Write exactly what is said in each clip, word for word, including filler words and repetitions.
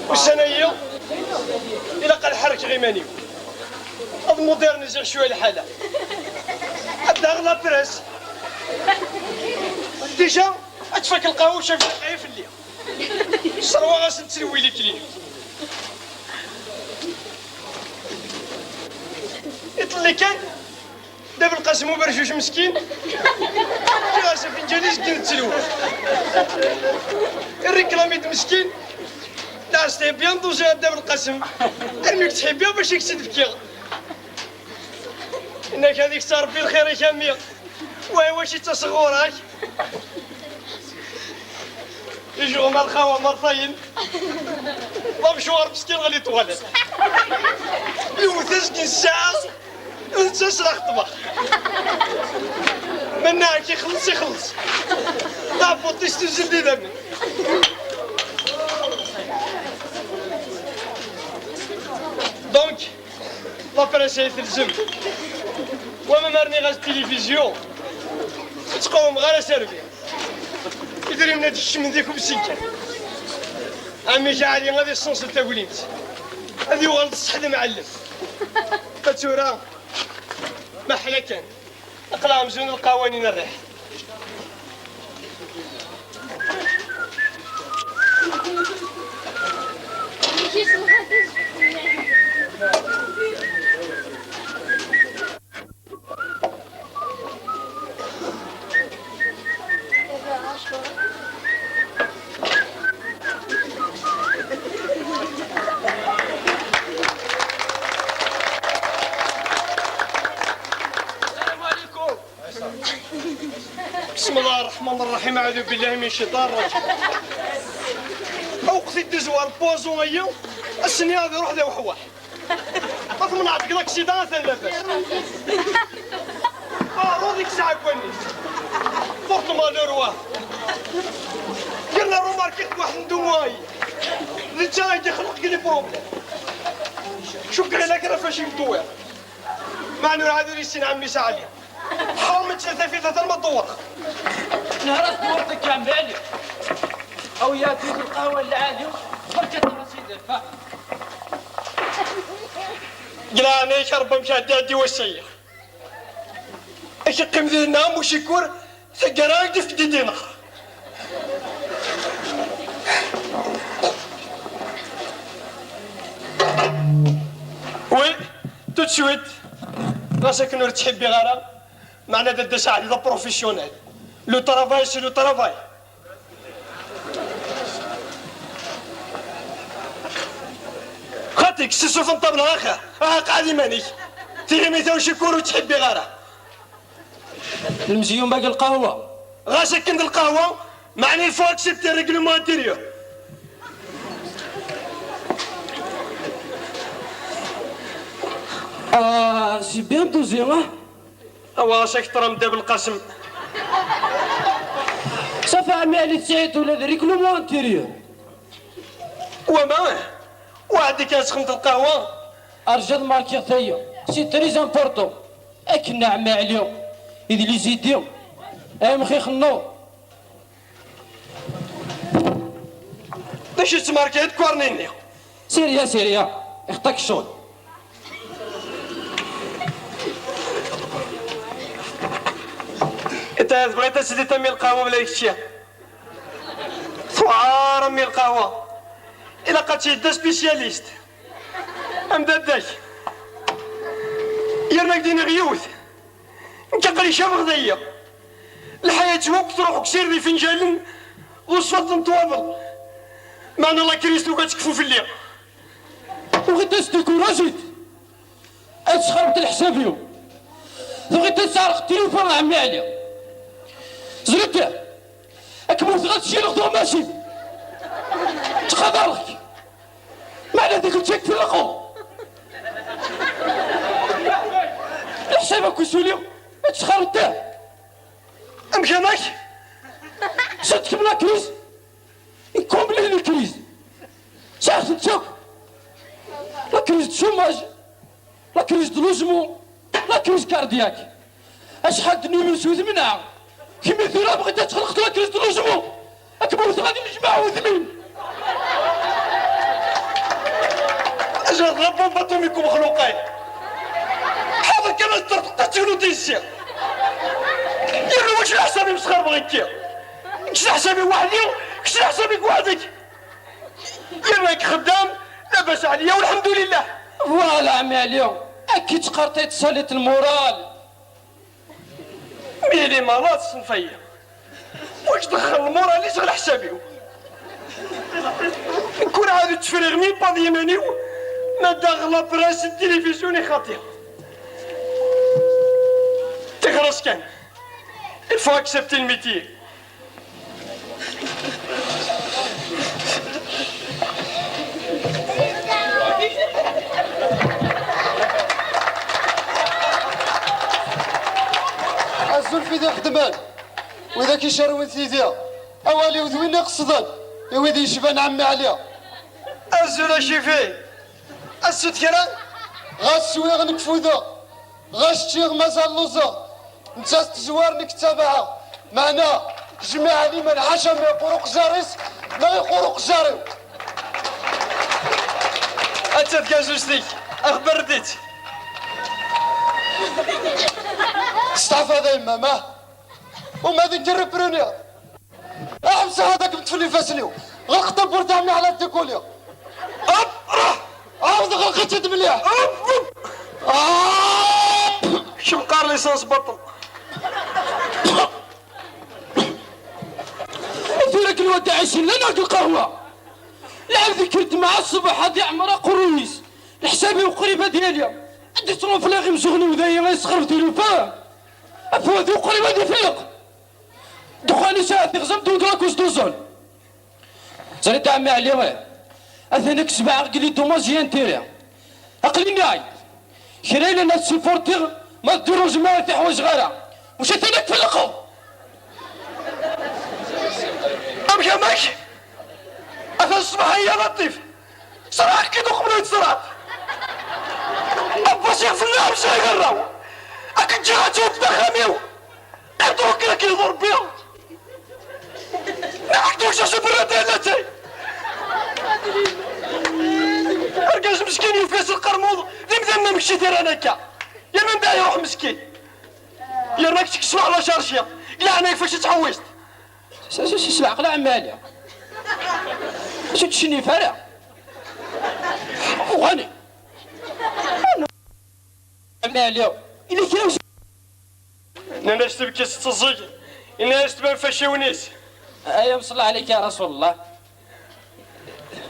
Ussan-agi, ilaq ad ḥerrkeɣ iman-iw. Ad moderniziɣ cwiya lḥala. Ad d-aɣeɣ la presse. Déjà, ad tfak lqahwa, ur cfiɣ ara fell-i. Sserwaɣ-asent-tt i wid ikelli. Iḍelli kan, Dda Belqasem uberjuc meskin, fkiɣ-as afenǧal i zgin ttelwa. Irriklami-d meskin, la, c'était bien dosé a Dda Belqasem. Armi k-ttḥibbiɣ bac i k-tt-id-fkiɣ. Yenna-k ad ikes Rebbi lxir-ik a mmi. Wah, wac i ttaseɣ ɣur-k? Ijuɣ ma lxawa mertayen. D amecwar meskin ɣer les toilettes. Yewwet azgen ssaɛa, netta s la xeṭṭmeɣ. Mennaɣ-ak ixelleṣ, ixelleṣ. Taɛebbuḍt-is tuzzel d idammen. Donc, la presse ay telzem. Wama ma rniɣ-as tilifizyu, ur ttqawmeɣ ara s rrbi. Idrimen ad kecmen di kumsikan. Ɛemmi Caɛli ad yessenṣel taglimt. Ad yuɣal d ṣṣeḥ d amɛellem. Ma d tura, meḥla kan. Aql-aɣ amzun lqawanin rriḥ. السلام عليكم. بسم الله الرحمن الرحيم، أعوذ بالله من الشيطان الرجيم. أوقفي الدزوار بوزون أيو، السنية هذه روح ذا وحواح. ما ثمن عندك لاكسيدان ثلاثة. آه، روضي كساعة كوانيس. بورت مالور واه. قلنا روماركي واحد ندوم واي. الرجال يجي يخلق لي بروبليم. شو قال لك أنا فاش يمتوي؟ ما نور هذا اللي سين عمي سعدي. حرمت ثلاثة في ثلاثة ما تدور. نهار دورتك كان بالي. أو يا تيت القهوة العالي. بركة رشيد الفهم. قلاني شرب مشاهدة دي وسيخ. Akeqqim dinna, Mucikur, taggara i d-ifk d-idin. Oui, tout de suite. Ɣas akken ur ttḥibbiɣ ara, meɛna Dadda Saɛdi d apṛufisiyunal. Le travail, c'est le travail. Xaṭi, kkes ssuf n ṭṭabla axir. Aha, qɛed iman-ik. Tiɣimit-a Ucikur ur ttḥibbiɣ ara. Lemziyun bag lqahwa. Ɣas akken d lqahwa, meɛna il faut accepter règlement intérieur. Ah, c'est bien dosé, hein? Awa, ɣas akter a Dda Belqasem. Safi, ɛemmi Ɛli Sɛid, ula d règlement intérieur. Wama, waḥed i kan sxemt lqahwa. Arju ad markiɣ taya. C'est très important. Akken a ɛemmi Ɛli, i d les idées, ay amxix-nneɣ. D acu yettmarka deg ukwarni-nni? Sirya, sirya, ixeṭṭak ccɣel. Ita tebɣiḍ ad teddiḍ a mmi lqahwa mla kečči? Tuɛar a mmi lqahwa. Ilaq ad tiliḍ d aspisyalist. Am dadda-k. Yerna ak-d-iniɣ yiwet. Nekk aql-i cabeɣ daya. Lḥayat-iw akk truḥ deg usirem ifenǧalen d uṣfat n ṭwabeḍ. Meɛna la crise tugi ad tekfu fell-i. Tuɣiḍ-as découragé-t. Ad tesxerbeḍ leḥsab-iw. Tuɣiḍ-as teɛreq tlufa a ɛemmi Ɛli. Ẓriḍ, ad k-mmteɣ ad ssileɣ tuɣmas-im. Ttqadareɣ-k. Meɛna dik ǧǧiɣ-k fi lqum. Leḥsab akk isuli, ad tesxerbeḍ. Amek amek? Sed kem la crise. Une complète crise. Sɛiɣ-tent akk. La crise de chômage, la crise de logement, la crise cardiaque. Acḥal d numéros s udem neɣ? Kemmi tura bɣiḍ ad txelqeḍ la crise de logement. Ad tmewt, ad imejmaɛ udem-im. Ajal d la bombe atomique umexluq-a. Ḥaḍer kan ad terteq ad teglu tizzi. Yernu wacu leḥsab-im sxerbeɣ-ik? Kečč leḥsab-iw weḥd-i, kečč leḥsab-ik weḥd-k. Yerna-k xeddam, labas ɛliya, walḥemdulillah. Voilà, ɛemmi Ɛli, akka i teqqareḍ ay tesaliḍ lmural. Mi yili malad, ṣṣenf-ayi. Wac dexxel lmural-is ɣer leḥsab-iw. Nekk ur ɛad ur ttefriɣ mi paḍ yiman-iw, ma daɣ la presse d tilifizyu i xaṭi. Tixer-as kan. Il faut accepter le métier. Azul f wid ixeddmen, widak icerrwen tidi. Awal-iw d win iqesden i wid yecban ɛemmi Ɛli. Azul a Cifi. Asut kra. Ɣas swiɣ nekk fudeɣ, ɣas ččiɣ mazal lluẓeɣ. Nettat tezwar, nekk ttabaɛeɣ. Meɛna jmiɛ liman ḥaca ma iqur uqjar-is neɣ iqur uqjar-iw. Atta tgazuzt-ik, axber-d-itt. Steɛfa d ayemma, ma uma d nekk repruniɣ. Ḥebseɣ ad ak-meṭfen ifassen-iw. Ɣelqet tawwurt a ɛemmi Ɛli ad dikuli. Hop, ruḥ. Ɛawed ɣelq-itt-id mliḥ. Hop, hop. Ah! Kemm qqar licence baṭel. Tura akken wadda ɛic yellan deg lqahwa. Lɛebd yekker-d mɛa ṣṣbeḥ ad iɛmer aqerruy-is. Leḥsab-iw qrib ad yali. Ad d-ittṛufliɣ imzuɣen-iw dayi ay yesxerb tilufa. Afwad-iw qrib ad ifiq. Ddexxan-is ahat iɣzam deg lakus d uẓul. Ẓriɣ a ɛemmi Ɛli, atan ad k-sebɛeɣ deg les dommages et intérêts. Aql-i nniɣ-ak, kra yellan ad t-supportiɣ, ma d dduruz ma ur t-ḥwajeɣ ara. Wacu atan ad k-felqeɣ? Amek, amek? Atan ṣṣbeḥ-a ya Laṭif. Ṣerɛeɣ-k-id uqbel ad tt-ṣerɛeɣ. Abbas iɣfel lɛebs ay arraw. Ad k-ǧǧeɣ ad tewwteḍ axxam-iw. Qqimeḍ ur kkreɣ k-iḍ Rebbi. Nɛak-d ucas uberrad ay latay. Argaz meskin yefka-s lqermuḍ d imdanen am kečč i t-iran akka. Yerna anda iruḥ meskin? Yerna kečč kkes waḥla carci. Deg leɛnaya-k fac i tḥewwiseḍ? S, s, s, s leɛqel a ɛemmi Ɛli. Ur tettcennif ara. Uɣani. Ɛemmi Ɛli, yella kra uc- Nnan-as tebki s teẓẓeg, yenna-as tban faciwen-is. Aya, ṣella ɛleyk ya Rasul Llah.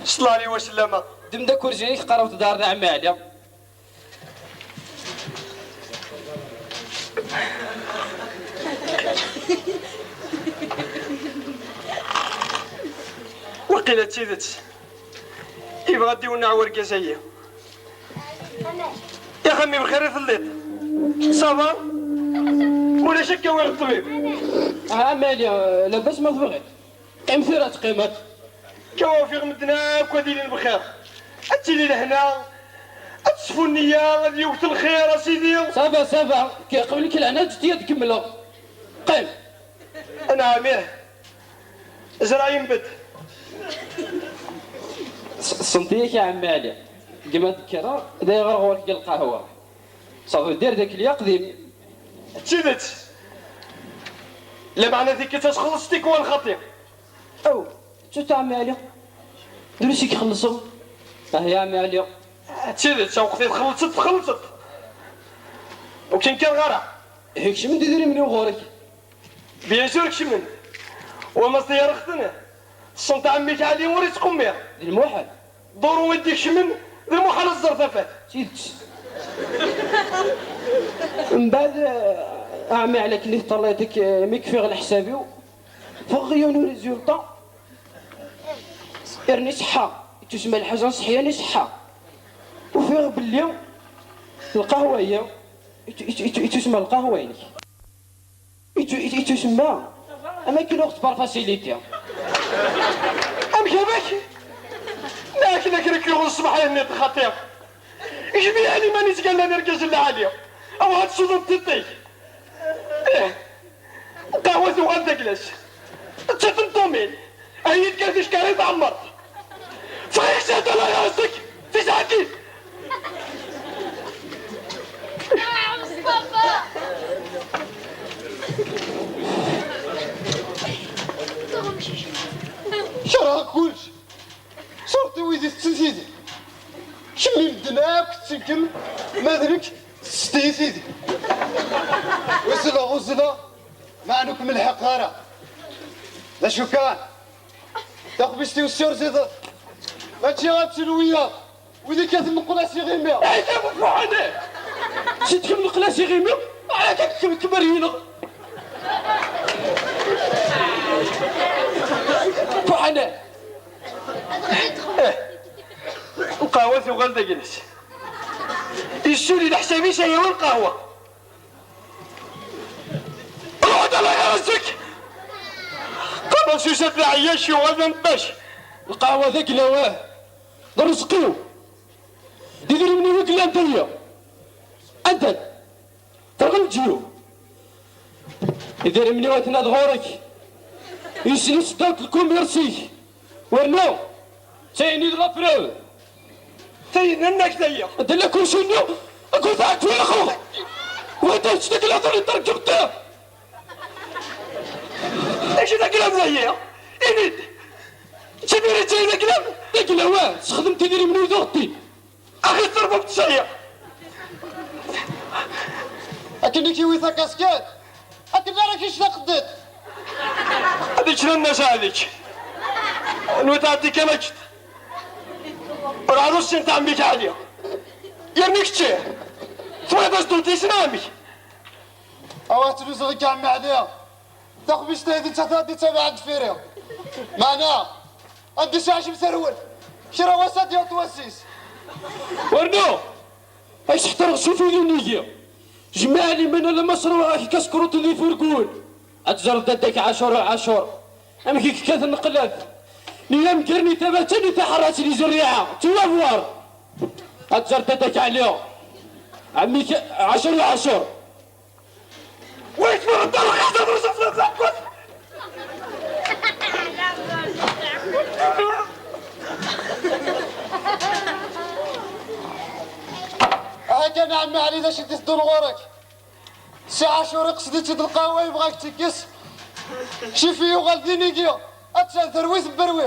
Ṣella ɛleyhi wa sellama. Ddem-d akurzi-ik, qqarew-t dar d ɛemmi Ɛli. Waqila d tidet. Yebɣa ad d-iwenneɛ wergaz-agi. Ixemmem bxir i telliḍ. Ça va? Ulac akka wiɣ ṭṭbib. Ah, mali, euh, labas ma tebɣiḍ. Qqim tura teqqimeḍ. Akka ufiɣ medden akk ad ilin bxir. Ad tili lehna, ad tesfu nniya, ad yewwet lxir, a sidi. Ça va, ça va. K-, qbel k lehna, ǧǧet-iyi ad kemmleɣ. Qqim. Anɛam, ih. Zreɛ yenbed. S-, senti-yak a ɛemmi Ɛli. Gma d-kkreɣ, d ayɣer ɣur-k deg lqahwa. Safi, dir dak lyaqdim. D tidet. Lameɛna tikkelt ad txelleṣ tikwal xaṭi. Aw, tut a ɛemmi Ɛli. Drus i ixellṣen. Ah ya ɛemmi Ɛli. D tidet, aweqt i txellṣeḍ, txellṣeḍ. Ur k-nkireɣ ara. Ihi kecmen-d idrimen-iw ɣur-k. Bien sûr kecmen. Wa ma ẓḍiyareɣ-ten, ṣṣent ɛemmi-k Ɛli ur ittqummiṛ. D lmuḥal. Ḍuru i d-ikecmen, d lmuḥal ad ẓẓer tafat. D tidet. Mbeɛd, eh, a ɛemmi Ɛli, akken i teṭṭalayeḍ-ik, eh, mi kfiɣ leḥsab-iw, ffɣeɣ yiwen urésultat. Irni ṣeḥḥa, ittusemma lḥaǧa n ṣṣeḥyan i ṣeḥḥa. Ufiɣ belli lqahwa-yi, ittu-, ittu-, ittu-, ittusemma lqahwa-inek. Ittu-, ittu-, ittusemma am akken uɣ tbar facilité. Amek, amek? Nɛak la kra k-yuɣen ṣṣbeḥ-nni xaṭi. Jmiɛ liman ittgallan irgazen lɛali. Aw ad tsuḍeḍ tiṭ-ik. Ih. Lqahwa tuɣal d agla-s. Tečča-ten ṭumin. Ayen kan ticekkarin tɛemmer. Fɣiɣ s hata la yasek. Tisɛakin. Kerheɣ kullec. Surtout wid itetten tidi. Kemm i medden akk tettenkem, ma d nekk tettett-iyi tidi. Uzzleɣ, uzzleɣ, meɛna ur kem-lḥiqeɣ ara. D acu kan? Taxbict-iw ssirziḍet. Mačči ad tt-nwiyaḍ. Wid ikkaten neqqel-as iɣimi. Ay, d abubuḥ-nni! Sitkem neqqel-as iɣimi, ala kan kem, kem ar yineɣ. Buḥ-nni! Eh, lqahwa tuɣal d agnes. Yessuli leḥsab-is, ayaw lqahwa. Ruḥ-d ala ɣer zik! Qamar s usat lɛeyyac yuɣal d anbac. Lqahwa d aglawa, d rrezq-iw. D idrimen-iw i yellan daya. Anda-t? Terɣel leǧyub. Idrimen-iw atna d ɣur-k. Yesli s ddaw n lkumirsi-k. Wernu, d tayni d la preuve. Tayni nnak tayya. D la kursi-nni, akked tɛekkwi lexru. Wada, d takla-, d la terǧem-t. Acu d aglam dayi? Ini-d! Timirit d aglam? D aglam, ah, sexdem tidrimen-iw d uɣeddi. Axi terbubt saya! Akken i k-iwi takaskat, akken ara k-ic taqeddat. Ad ičren nnas ɛad ič. Nwi tɛeddi kan aǧet. Ur ɛad ussin tɛemmi-k ɛli. Yerni kečči. Twiḍ-as-d ur d-isna amek. Awa tluzeɣ i ɛemmi Ɛli. Taxbict-a di ttata di ttabaɛ deffir-i. Meɛna, anda i s-iɛjeb terwel. Kra wass ad d-yaweḍ wass-is. Wernu, ad k-ḥeṭreɣ s ufidi n yigi. Jmiɛ liman alamma sruɣ-ak kaskruṭ di furgun. Ad teẓreḍ dadda-k Ɛacur Ɛacur. Amek i k-kkaten nnqelat. Ni amger ni tabata ni taḥerrat ni zerriɛa. Tu vas voir. Ad teẓreḍ dadda-k Ɛli. Ɛemmi-k Ɛacur Ɛacur. Wayt ma ɣeddareɣ ad tadrus aflak akked. Aha kan a ɛemmi Ɛli, d acu i d-iteddun ɣur-k? Si Ɛacur iqsed-itt-id lqahwa, yebɣa ad k-tt-ikkes. Cifi yuɣal d inigi. Attan terwi tebberwi.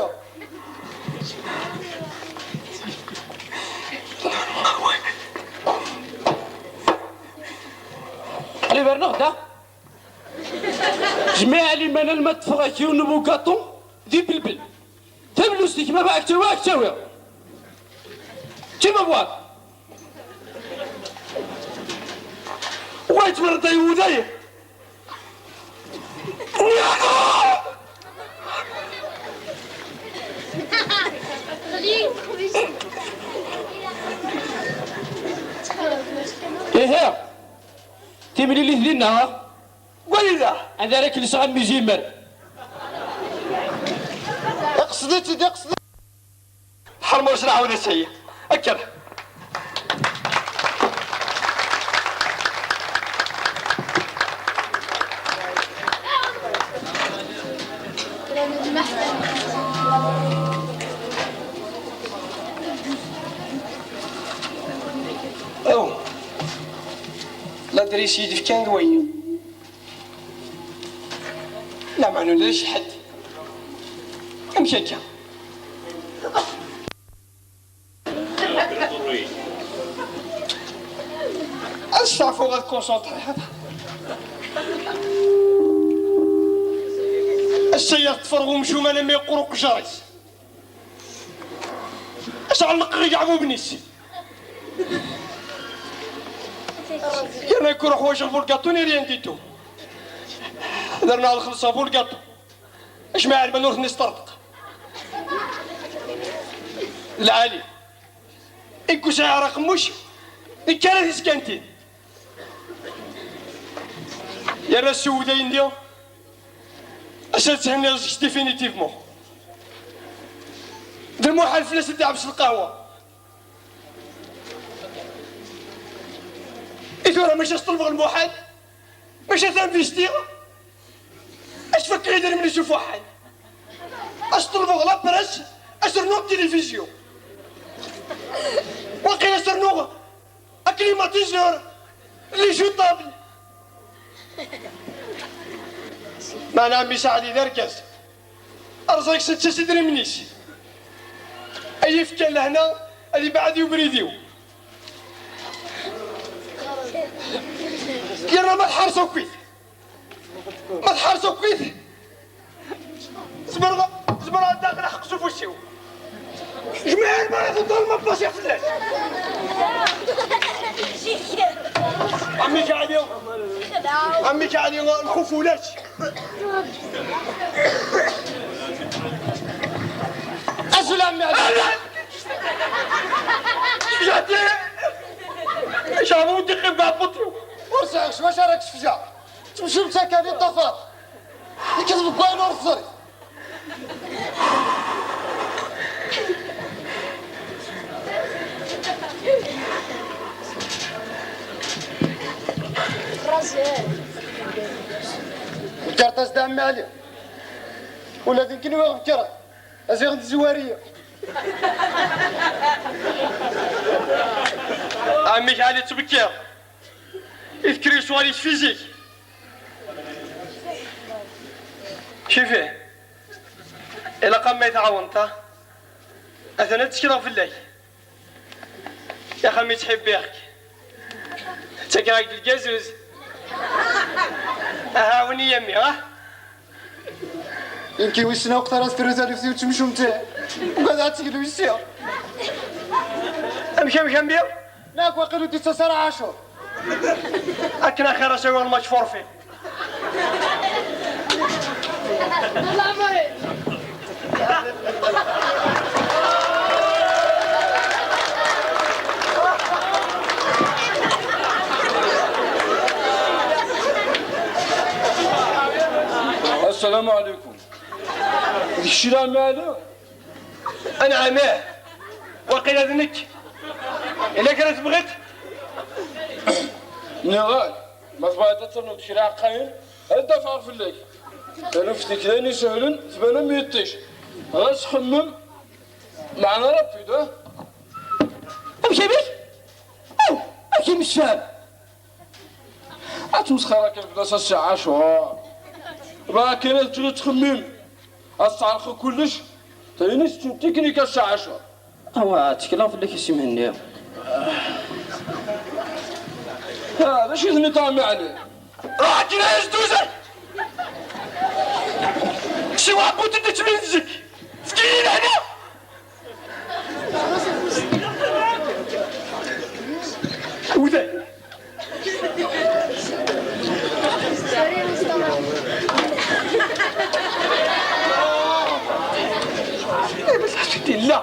Qrib rniɣ da. Jmiɛ liman alma ṭṭfeɣ-ak yiwen n ubugaṭu d ibelbel. Tablust-ik ma bɣa ak-tt-awiɣ, ak-tt-awiɣ. Kima bɣa. Wa yettmerḍ ay wuday. Ihi, timlilit dinna. Wayla! Ad ara k-lseɣ am izimer. Iqsed-itt-id, iqsed. Ḥermur s lɛawda sɛi. Akker. Aw. Ladris i d-fkan d wayi. Lameɛna ulac ḥedd. Amek akka? Ad steɛfuɣ ad kunsentriɣ. Ass-a yeḍfer umcum alamma yeqqur uqjar-is. Ad s-ɛellqeɣ igeɛbuben-is. Yerna nekk ur ḥwajeɣ bu lgaṭu ni rien du tout. Ad rnuɣ ad xellṣeɣ bu lgaṭu. Acmi ɛelmen ur ten-isṭerṭeq. Lɛali. Nekk ur sɛiɣ ara aqemmuc, nekk ara tiskantin. Yerra s uwday-nni, ass-a ad thenniḍ zik définitivement. D lmuḥal fell-as ad iɛebs lqahwa. I tura maca s-ṭelbeɣ lmuḥal, maca ad investiɣ, ad tfakkeɣ idrimen-is ufuḥan. As-ṭelbeɣ la presse, as-rnuɣ tilifizyu. Waqil as-rnuɣ aklimatizur, les jetables. Meɛna ɛemmi Saɛdi d argaz. Rẓag s netta s idrimen-is. Ay yefkan lehna ad ibeɛɛed i ubrid-iw. Yerna ma tḥerṣ akkit. Ma tḥerṣ akkit. Zemreɣ, zemreɣ ad d-aɣeɣ lḥeqq s ufus-iw. Jmiɛ ma ara tuḍal ma bbasiɣ fell-ak. Ɛemmi Ǧaɛli, ɛemmi Ǧaɛli, lxuf ulac. Azul a ɛemmi Ɛli. Ǧaɛli, Ǧaɛli, ur d-iqqim deg uɛebbuḍ-iw. Ur sɛiɣ s wacu ara k-sfeǧǧeɣ. Tmeccemt akka di ṭṭafar. Nekk deg wayen ur teẓri. Nekreḍ-as-d a ɛemmi Ɛli. Ula d nekkni ur ɣ-nekreɣ. Aziɣ n tzwari. Ɛemmi Ɛli ttbekkiṛ. Ifker lecɣal-is fi zik. Cif ih. Ilaq-am ma i tɛawneḍ, ha? Atan ad ttekleɣ fell-ak. Yaxxam, ttḥibbiɣ-k. Ttakeɣ-ak-d lgazuz. Aha, ɛawen-iyi a mmi, ha? Nekki wissen akk ara tefru taluft-iw d temcumt. Ugad ad teglu yessi. Amek, amek a mmi? Nekk waqil ur d-yettas ara Ɛacur. Akken axir a s-awiɣ lmač forfait. السلام عليكم. D kečč i d ɛemmi Ɛli? Anɛam, ih. Waqila d nekk. Yella kra tebɣiḍ? Nniɣ-ak, ma tebɣiḍ ad ternuḍ kra ɛeqqayen, ad d-afeɣ fell-ak. Taluft-ik d ayen isehlen, tban am yiṭij. Ɣas xemmem, meɛna rapid, ah? Amek, amek? Aw, amek i m-ccam? Ad tmesxir akken fell-as a Si Ɛacur. Bɣa kan ad teǧǧeḍ ttxemmim. Ad tɛerqeḍ kullec. Tayen i tettun tiknik a Si Ɛacur. Awa, ttekleɣ fell-ak a Si Mhenni. Ah, d acu i tenniḍ a ɛemmi Ɛli? Ruḥ akken a as-d-uzal! Siwa akud i d-ittbin zik! Efk-iyi lehna! Uday! Tella!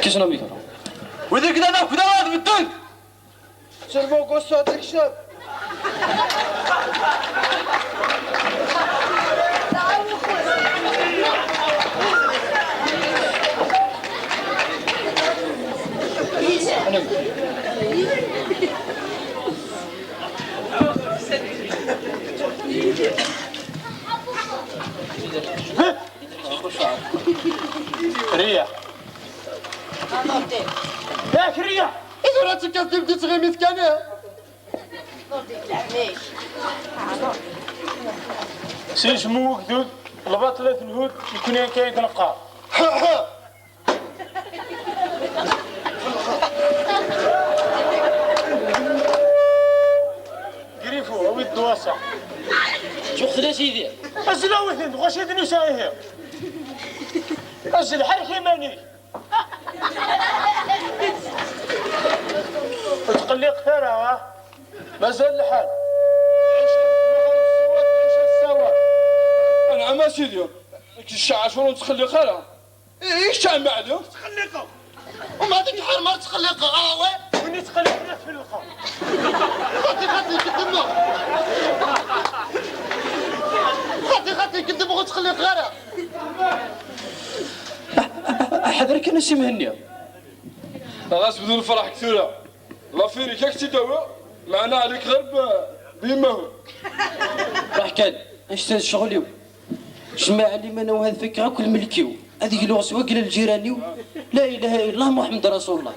Kkes la micro. Wid i yellan akk da ad bedden! Seulement qu'on soit des chefs. Riya. Yak riya. I tura d tikkelt i d-tettɣimiḍ kan, eh? Si isem ugdud, lbaṭel ad t-nhud, nekkni akka i d-neqqar. Grifu, awi-d ddwasa. Ǧǧuɣ-ten a sidi. Azzel awi-ten, ɣas ad nisa ihi. Azzel, ḥerrek iman-ik. Ur tqelliqet ara, ha? Mazal lḥal. Anɛam a sidi, nekk Si Ɛacur ur nettqelliq ara. I kečč a Ɛemmi Ɛli? Ur ttqelliqeɣ. Uma dik ḥar ma ttqelliqeɣ, ah, ouais. Win yettqelliqen ad t-felqeɣ. Xaṭi, xaṭi, keddem. Xaṭi, xaṭi, keddem, ur ttqelliqeɣ ara. Ḥader kan a Si Mhenni. Ɣas bdu lferḥ-ik tura. Lafir-ik ad k-tt-id-awiɣ, meɛna ɛlik ɣer b-, bimahun. Ruḥ kan, anect-a d ccɣel-iw. Jmaɛ liman-iw ad fakkeɣ akk lmelk-iw. Ad gluɣ s wagla n lǧiran-iw. La ilaha illallah Muḥemmed Rasulullah.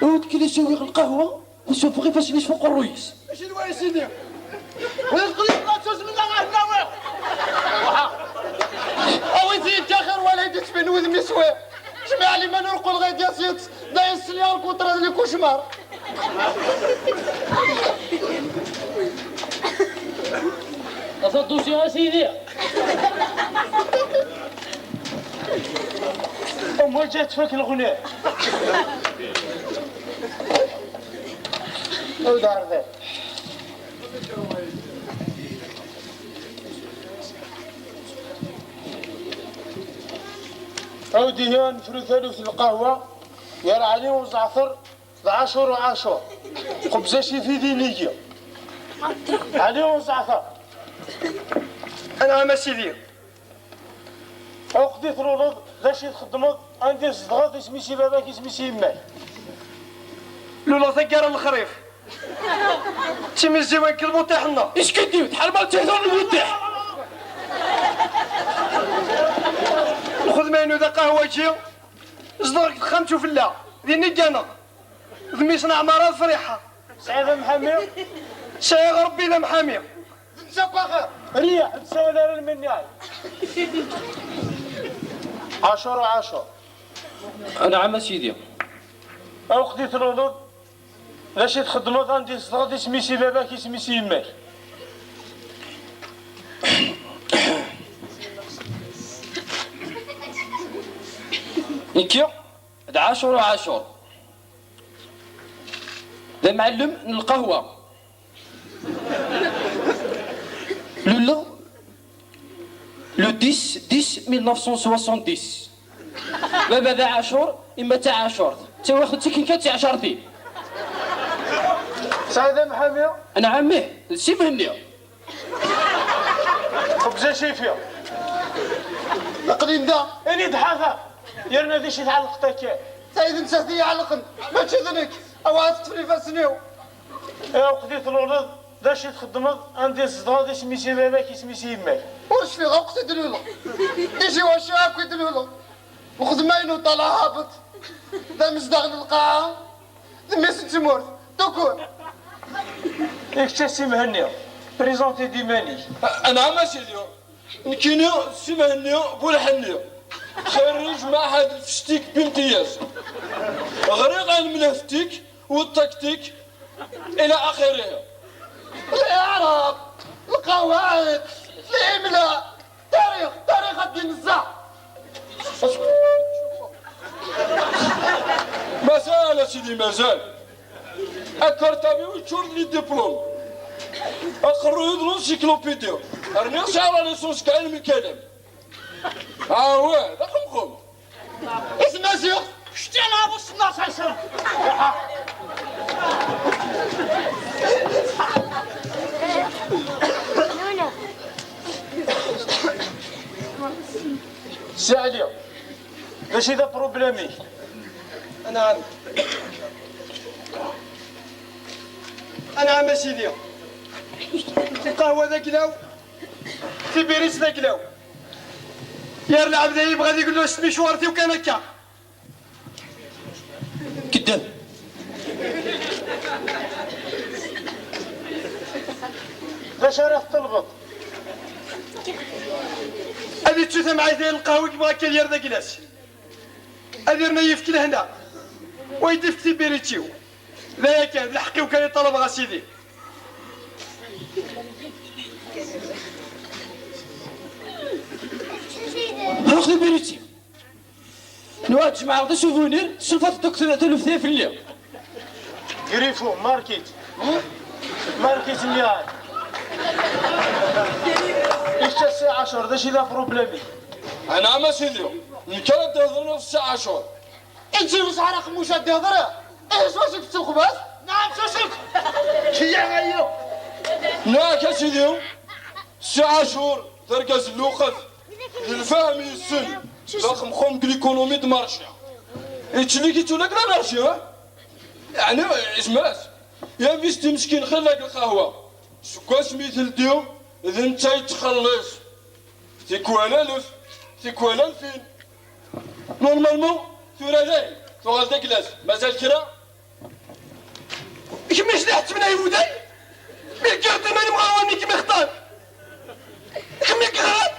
Ur d-kli s-awiɣ lqahwa. Isuffeɣ ifassen-is f uqerruy-is. Acu n wa, a Sidi? Ur teqliḍ ma tusmen neɣ ad nawiɣ? Awit-iyi-d axir wala i d-ittbin wudem-is wi. Jmiɛ liman ur qqleɣ i d-yas yiḍes, d ayen sliɣ lkuṭra d likucmar. Ata ddusya, a Sidi. Umwaǧa tfak leɣna. Awd ɛerḍen. Awd ihi nefru taluft n lqahwa, gar Ɛli Uẓeɛter d Ɛacur Uɛacur. Xebza cifi d inigi. Ɛli Uẓeɛter. Anɛam a Sidi. Aweqt i tluleḍ, d acu i txeddmeḍ, anda i tzedɣeḍ, isem-is i baba-k, isem-is i yemma-k? Luleɣ taggara n lexrif. D timiziwin deg lbuṭiḥ-nneɣ. Iskiddiw, tḥerma d tihdun n lbuṭiḥ. Lxedma-inu d aqahwaǧi, zedɣeɣ deg texxamt ufella, d inigganeɣ. D mmi-s n Ɛmara d Friḥa. Sɛiɣ amḥami? Sɛiɣ Rebbi d amḥami. D netta akk axir. Riḥ, ur tsawal ara lmenniɛ. Ɛacur Ɛacur. Anɛam a Sidi. Aweqt i tluleḍ, d acu i txeddmeḍ, anda i tzedɣeḍ, isem-is i baba-k, isem-is i yemma-k? Nekki d Ɛacur Ɛacur. D amɛellem n lqahwa. Luleɣ le dix dix mille neuf cent soixante-dix. Baba d aɛacur, yemma d taɛacurt. Ttawiɣ-tent akken kan d tiɛcartin. Tesɛiḍ amḥami? Anɛam ih, d Si Mhenni. Xebza cifi. Aql-in da. Ini-d ḥader. Yerna d acu i tɛellqeḍ akka? Saɛid, nettat i yi-iɛellqen, mačči d nekk. Awah, ad teṭṭfen ifassen-iw. Aweqt i tluleḍ, d acu i txeddmeḍ, anda i tzedɣeḍ, isem-is i baba-k, isem-is i yemma-k? Ur cfiɣ, aweqt i d-luleɣ. Ici wacu akk i d-luleɣ. Lxedma-inu ṭṭalaɛ habeṭ. D amezdaɣ n lqaɛa. D mmi-s n tmurt. Tukur. I kečč a Si Mhenni, présente-d iman-ik. Anɛam a Sidi. Nekkini d Si Mhenni Bulḥenni. Xirriǧ Maɛhad Lfectik Bimtiyaz. Ɣriɣ ɛilm lheftik والتكتيك إلى آخره. الإعراب، القواعد، الإملاء، التاريخ، التاريخ الدين الزع. Mazal a Sidi, mazal. Akarṭabi yeččur d les diplômes. Aqerruy d l'encyclopédie. Rniɣ sɛiɣ la licence deg ɛilm lkalam. Ah ouais, d axemxem. Isem Maziɣ. Kečč d anaɣ usennaṣ ass-a. Si Ɛli, d acu i d aprublem-ik? Anɛam. Anɛam a Sidi. Lqahwa d aglaw, tibirit d aglaw. Yar lɛebd ay yebɣa ad igellu s tmicwart-iw kan akka. Keddem. D acu ara teṭṭelbeḍ? Ad ittu tamɛayt ay lqahwa i yebɣa akka ad yerr d aglas. Ad yerna yefk lehna. Wa yid-ifk tibirit-iw. D aya kan, d lḥeqq-iw kan i ṭalabeɣ a Sidi. Ruḥ tibirit-iw. Nwiɣ ad jemɛeɣ d asuvunir, tselfeḍ-d akk taluft-aya fell-i. Grifo, markit. Markit nniɣ-ak. Ikka Si Ɛacur, d acu i d aprublem-ik? Anɛam a Sidi, nekk ara d-ihedren ɣef Si Ɛacur. Eǧǧ-it ur sɛi ara aqemmuc ad d-ihder. Ih, s wacu i yettelxebas? Nɛam, s wacu-k? Kya aya. Nniɣ-ak a Sidi, Si Ɛacur d argaz n lweqt, d lfahem yessen, d axemxum deg l'économie de marché. Yettlik-itt ula d anarci, ha? Yeɛni, isem-as, yamist imeskin xilla deg lqahwa. Seg wasmi teldi, d netta yettxelliṣ. Tikwal alef, tikwal alfin. Normalement, tura dayen, tuɣal d agla-s. Mazal kra? Kemm i s-iḥettmen ay uday? Mi lkiɣ-d iman-im ɣer wami kem-ixtar. Kemm i yeɣran?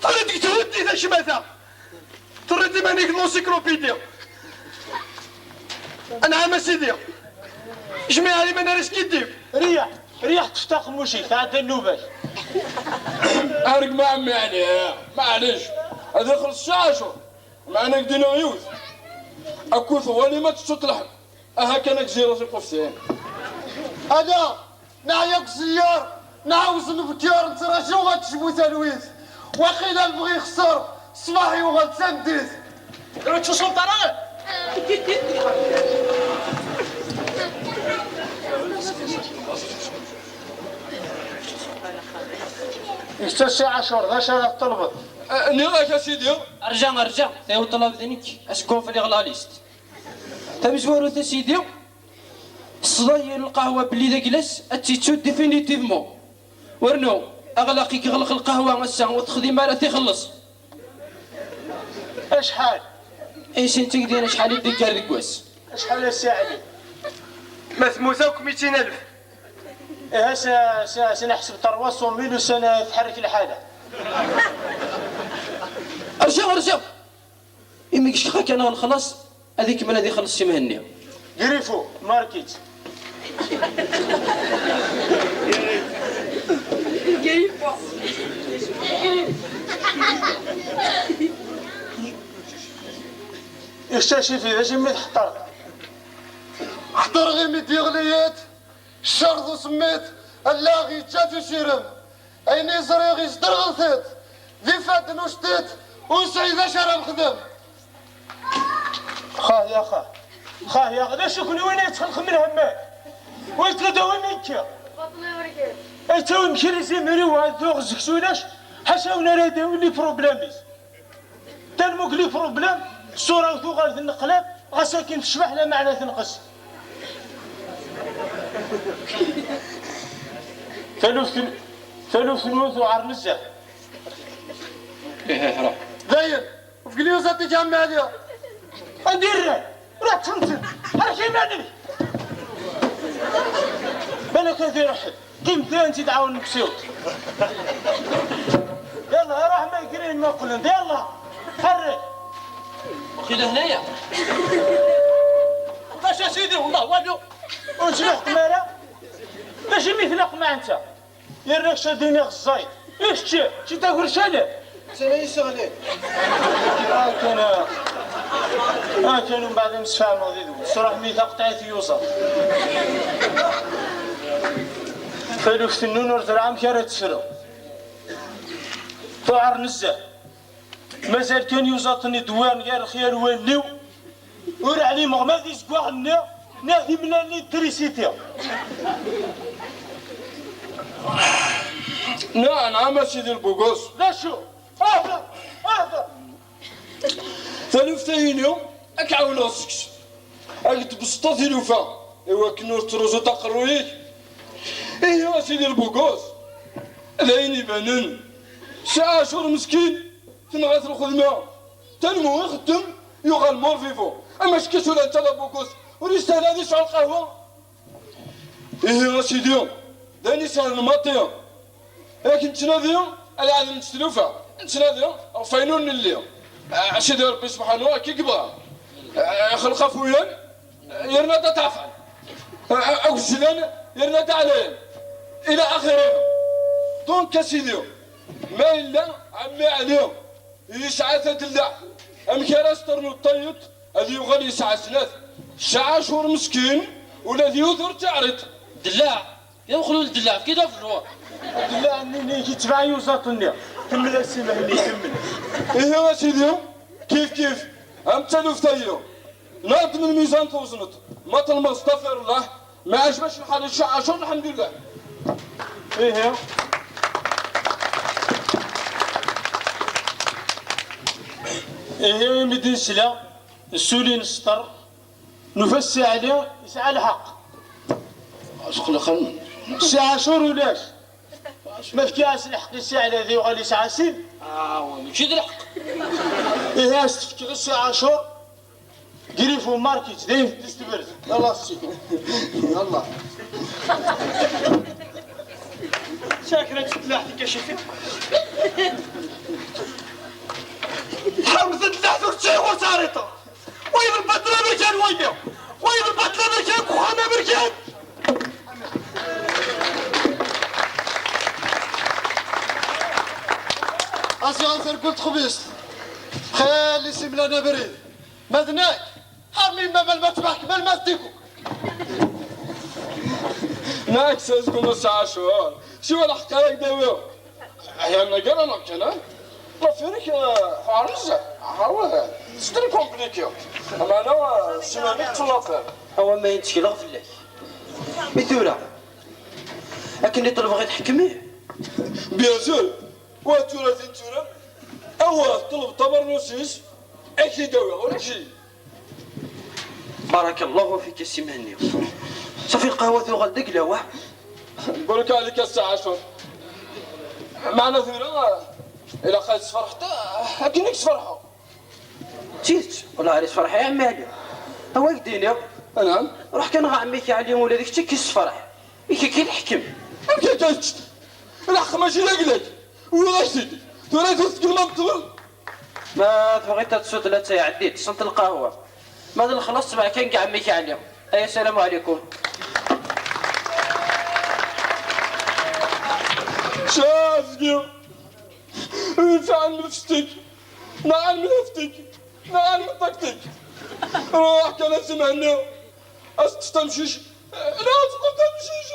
Terriḍ deg thuddit a ccmata. Terriḍ iman-ik d l'encyclopédie. Anɛam a sidi. Jmiɛ liman ara skiddib. Riyaḥ, riyaḥ ṭṭef taqemmuc-ik, tɛedda nnuba-k. Arg ma ɛemmi Ɛli, maɛlic. Ad ixelṣ si ɛacur. Meɛna deg dina yiwet. Akkut wali ma tettuṭlaḥ. Aha kan a gzirat iquftin. Ala, neɛya deg uzeyyar, nɛawez nbekkiṛ, nettraǧu ad tecbu talwit. Waqila lebɣi ixeṣṣer, ṣṣbeḥ yuɣal d tameddit. Ur tettusumt ara? Yekta Si Ɛacur, d acu ara teṭṭelbeḍ? Eh, nniɣ-ak a sidi. Rǧa, rǧa, tayi ṭṭlab d nekk, asgunfel iɣlalist. Tamezwarut a sidi, ṣṣḍa n lqahwa belli d agla-s ad tt-ittu définitivement. Wernu, aɣlaq i yeɣleq lqahwa ass-a ur texdim ara tixelleṣ. Acḥal? I sin tigdin acḥal i d-ikker deg wass? Acḥal a Si Ɛli? Ma temmut akk mitin alef. Ihi s-, s-, s-, neḥseb trois cent mille ussan tḥerrek lḥala. Rǧa, rǧa! Imi yeckex akken ɣer lexlaṣ, ad ikemmel ad ixelleṣ si Mhenni. Grifo, markit. Ixcac-it d acu mi tḥeṭṭer. Ḥeṭṭreɣ imi d-yeɣli yiḍ. Ccer d usemmiḍ, allaɣ yeǧǧa-t usirem. Ayen i ẓriɣ yezder ɣer tiṭ, d ifadden uctiṭ, ur nesɛi d acu ara nexdem. Xah ya xah, xah ya xah, d acu kunwi win yettxelqen lhemmat? Wa yettladawin ikki. Ay ttawim kra zimri wa ad tuɣ zeks ulac, ḥaca win ara yadawin les problèmes-is. Tannmugli problème, ṣṣura-w tuɣal tenneqlab, ɣas akken tecbeḥ lameɛna tenqes. Taluft n-, taluft-nwen tuɛer nezzeh. Ih, ih, ruḥ. Dayen, ufgel yuẓa tiǧamɛa. Anda irra? Ruḥ txemten. Ḥerrek iman-ik. Balak ad iruḥ. Qqim da, ad tt-id-ɛawnen deg usiweḍ. Yalla, ruḥ ma yegrin ma qqlen-d, yalla. Ḥerrek. Waqila hennaya. Bac a sidi, wallah, walu. Ur ttlaḥqem ara. D acu mi tlaqem a netta? Yerna kečč ad d-iniɣ ẓẓay. I kečč, kečč d agercal. Sani yesseɣli. Akken, akken umbeɛd ad msefhameɣ did-wen. Sruḥ mi taqeṭɛit yuẓa. Taluft-nnun ur terɛa amek ara tefru. Tuɛer nezzeh. Mazal kan yuẓaṭ-nni dewwaren gar lexyal wallen-iw. Ur ɛlimeɣ ma d izeggaɣen-nni, neɣ d imlalen n trisiti. Neɛna, a sidi Lbugus. D acu? Ahder! Ahder! Taluft-a-inu, ad k-ɛawneɣ seg-s. Ad k-d-tbesṭeḍ tilufa, i wakken ur tettruẓuḍ aqerruy-ik. Ihi, a sidi Lbugus, d ayen ibanen, Si Ɛacur meskin, tenɣa-t lxedma. Tanmu ixeddem, yuɣal mort-vivant. Ama ckic ula d talabukus, ur yestahel ad yesɛu lqahwa. Ihi a sidi, d ayen isehlen maṭi. Yak nettnadi, ad ɛedlent tlufa. Nettnadi ɣef wayen ur nelli. A sidi Rebbi subḥanu, akka i yebɣa. Ixleq afuyan, yerna-d aṭafan. Agezlan, yerna-d aɛlayan. Ila axiri. Donc a sidi, ma yella ɛemmi Ɛli, yesɛa tadellaɛt, amek ara s-ternuḍ tayeḍ, ad yuɣal yesɛa snat? Si Ɛacur meskin, ula d yiwet ur tt-iɛriḍ. Dellaɛ, ya uxlul dellaɛ, efk-id aflur. Dellaɛ-nni-nni yettbeɛ yuẓaṭ-nni. Kemmel a Si Mhenni, kemmel. Ihi a sidi, kif kif, am taluft-ayi. Nadi-d lmizan tewzneḍ. Ma tlemmdeḍ, astaɣfirullah. Ma iɛǧeb-ak lḥal, Si Ɛacur, lḥemdullah. Ihi. Ihi, imi d-nesla, Nessuli nesṭer, nufa Si Ɛli yesɛa lḥeqq. Asqelxen. Si Ɛacur ulac. Ma fkiɣ-as lḥeqq i Si Ɛli ad yuɣal yesɛa sin. Ah, wa mačči d lḥeqq. Ihi as-tefkiḍ i Si Ɛacur, griffu markit, dayen teddez tebret. Yalla ssi. Yalla. Sɛiɣ kra n tfellaḥt i kacifit. Ḥermet n tfellaḥt ur ttayɣ ur ttɛriṭa. Wayeḍ lbaṭel aberkan waya. Wayeḍ lbaṭel aberkan deg uxxam aberkan. Asiɣ ad tergel texbizt. Xali simlan abrid. Ma d nekk, armi ma mal ma tbaḥ, mal ma tdiku. Nekk s azgum n Saɛacur. Siwa lḥeqq ara k-d-awiɣ. Aya nnagar neɣ kan, ha? L'affaire-ik, eh, ḥuṛ nezzeh. Awah, c'est très compliqué. Meɛna, eh, ssuma-nni teṭṭef l'affaire. Awa ma yettekleɣ fell-ak. I tura, akken i ṭelbeɣ i tḥekkem-ih? Bien sûr. Wa tura tin tura. Awah, ṭleb tabernust-is. Ad k-t-id-awiɣ, ulac-iyi. Barakallahu fik a Si Mhenni. Safi lqahwa tuɣal d aglawaɛ. Barek ɛlik a Si Ɛacur. Meɛna tura, ilaq ad tesferḥeḍ, akken i k-sferḥeɣ. D tidet, wellah ar isferḥ i ɛemmi Ɛli. Awa k-d-iniɣ. Anɛam? Ruḥ kan ɣer ɛemmi-k Ɛli, ula d kečč ad k-issefreḥ. I kečč i tḥekkem. Amek akka kečč? Lḥeqq mačči d agla-k. Ulac-it. Tura tuskelma n ṭṭbel. Ma tebɣiḍ ad tesweḍ latay, ɛeddi-d, ṭṭsent lqahwa. Ma d lexlaṣ, tbeɛ kan deg ɛemmi-k Ɛli. Aya, ssalamu ɛlikum. Cazgi. Nfeɛ lmefstik. Nɛan lmefstik. Nɛan lṭaktik. Ruḥ kan a Si Mhenni. Ad teṭṭef tamcict. Ad teṭṭef tamcict.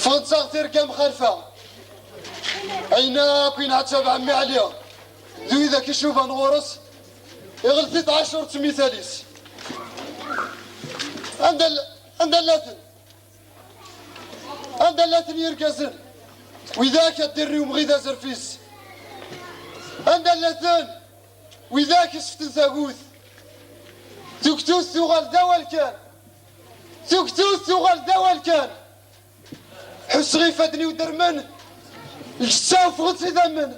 Ffɣent-aɣ tirga mxalfa. Ayen akk yenɛettab ɛemmi Ɛli d widak icuban ɣur-s, iɣelti-t ɛacur d tmital-is. Anda l-, anda llaten? Anda llaten yirgazen? Widak ad d-irri umɣid azref-is. Anda llaten? Widak iseften tagut. Tugtut tuɣal d awal kan. Tugtut tuɣal d awal kan. Ḥusseɣ ifadden-iw dermen, lǧetta ffɣen-tt idammen.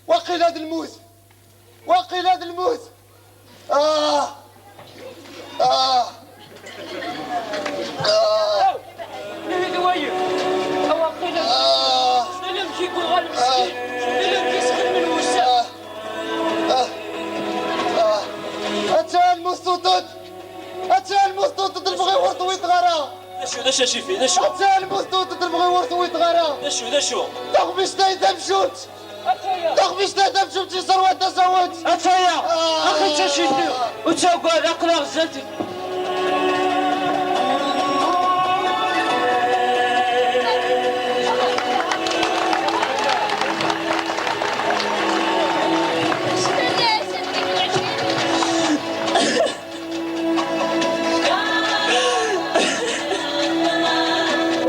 Waqila d lmut, waqila d lmut. Ah! Ah! Ah! Ihi d wayen, a waqila d lmut. Ah! Ala amek i yuɣal meskin, ala amek i s-xedmen wussan. Ah! Ah! Ah! Atta lmut tuṭ-d! Atta lmut tuṭ-d, lebɣi ur tewwiḍ ara! D acu, d acu a Cifi, d acu? Atta lmut tuṭ-d, lebɣi ur tewwiḍ ara! D acu, d acu? Taxbict-a i tamcumt! Taxbict-a tamcumt yesserwa tasawent! Attaya! Ah! Axi d taciti! Ur ttagad, aql-aɣ zdat-k!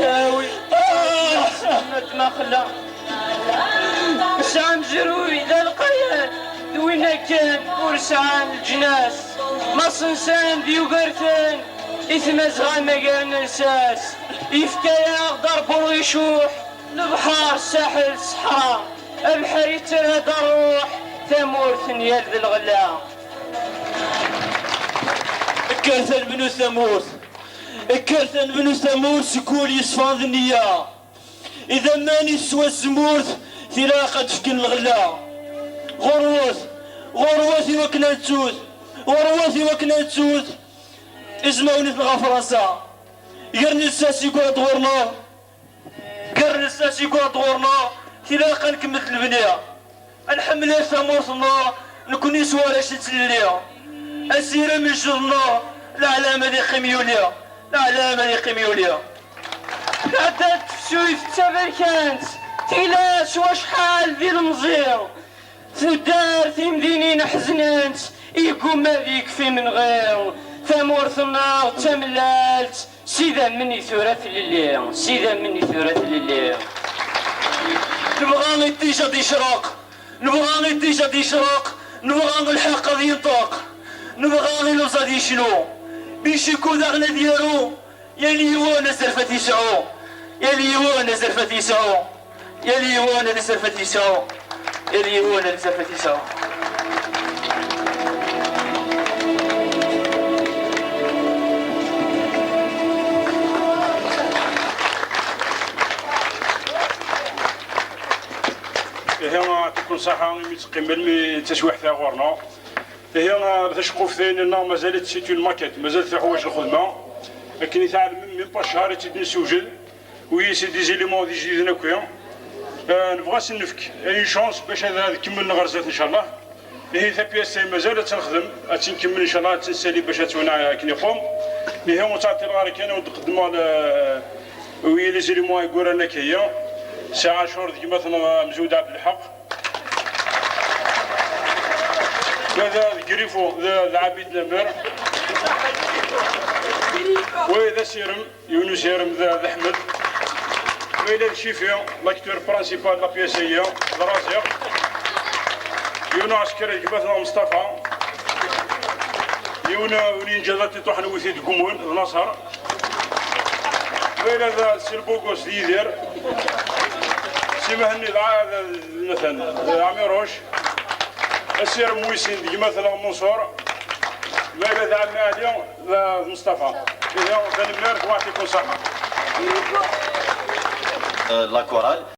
Awi. Netmaxla. Sɛan zruy d alqayan, d win akken ur sɛan leǧnas. Ma ṣenṣan d Yugerten, i tmazɣa magar n nsas. Yefka-yaɣ-d Ṛebbi icuḥ, lebḥer, ssaḥel, ṣṣeḥra. Abeḥri yettarra-d ṛṛuḥ, tamurt n yal d lɣella. Kkret a nebnu tamurt, kkret a nebnu tamurt, seg wul yeṣfan d nniya. Idammen yeswa tzemmurt, tilaq ad d-fken lɣella. Ɣurwet, ɣurwet i wakken ad nettut, ɣurwet i wakken ad nettut izmawen-nsen ɣer Fransa. Gar lsas yeggura-d ɣur-neɣ, gar lsas yeggura-d ɣur-neɣ, tilaq ad nkemmel lebni. Ad nḥemmel tamurt-nneɣ, nekni s warrac n tlelli. Asirem n jjed-nneɣ, leɛlam ad yeqqim yuli, leɛlam ad yeqqim yuli. Tɛedda-d tefsut d taberkant, tila s wacḥal d ilemẓi. Tuddar timdinin ḥeznent, yeggumma ad yekfi menɣi. Tamurt-nneɣ d tamellalt, S idammen i tura tlelli, s idammen i tura tlelli. Nebɣa iṭij ad yecreq, nebɣa iṭij ad yecreq, nebɣa lḥeqq ad yenṭeq, nebɣa iluẓ ad yecnu, iciku daɣen ad yaru, yal yiwen azref ad t-yesɛu, yal yiwen azref ad t-yesɛu. Yal yiwen ad iserfet yesɛu. Yal yiwen ad iserfet yesɛu. Ihi, tkun ṣaḥa imi teqqim almi d taswiḥt-a ɣur-neɣ. Ihi, taceqquft-a-nneɣ mazal-itt c'est une maquette, mazal teḥwaǧ lxedma. Akken i tɛelmem, même pas cchar i tt-id-nessewjed. Oui, c'est des éléments d ijdiden akk. Eh, nebɣa ad sen-nefk une chance bac ad, ad kemmlen ɣer zdat, ncallah. Ihi, tapyast-a mazal ad tt-nexdem, ad tt-nkemmel, ncallah, ad tt-nessali bac ad twena akken iqum. Ihi, ur ttɛeṭṭileɣ ara kan, ad wen-d-qeddmeɣ le, oui, les éléments i yuran akka-yi. Si Ɛacur d gma-tneɣ, eh, Mezwed Ɛebdelḥaq. Wa d Grifo, d, d Ɛabid Namer. Wa d asirem. Yiwen usirem d, d Ḥmed. Ma yella d Cifi, l'acteur principal de la pièce-agi, d Raziq. Yiwen uɛesker d gma-tneɣ Mustafa. Yiwen, win yenǧa d atiṭuḥ newwet-it deg umwen, d Naṣer. Ma yella d Si Lbugos d Yidir. Si Mhenni d, d, d, d Ɛmiruc. Asirem wis sin d gma-tneɣ Manṣur. Ma yella d Ɛemmi Ɛli d, d Mustafa. Ihi, tanemmirt, wa yeɛṭikum ṣṣaḥa. La chorale.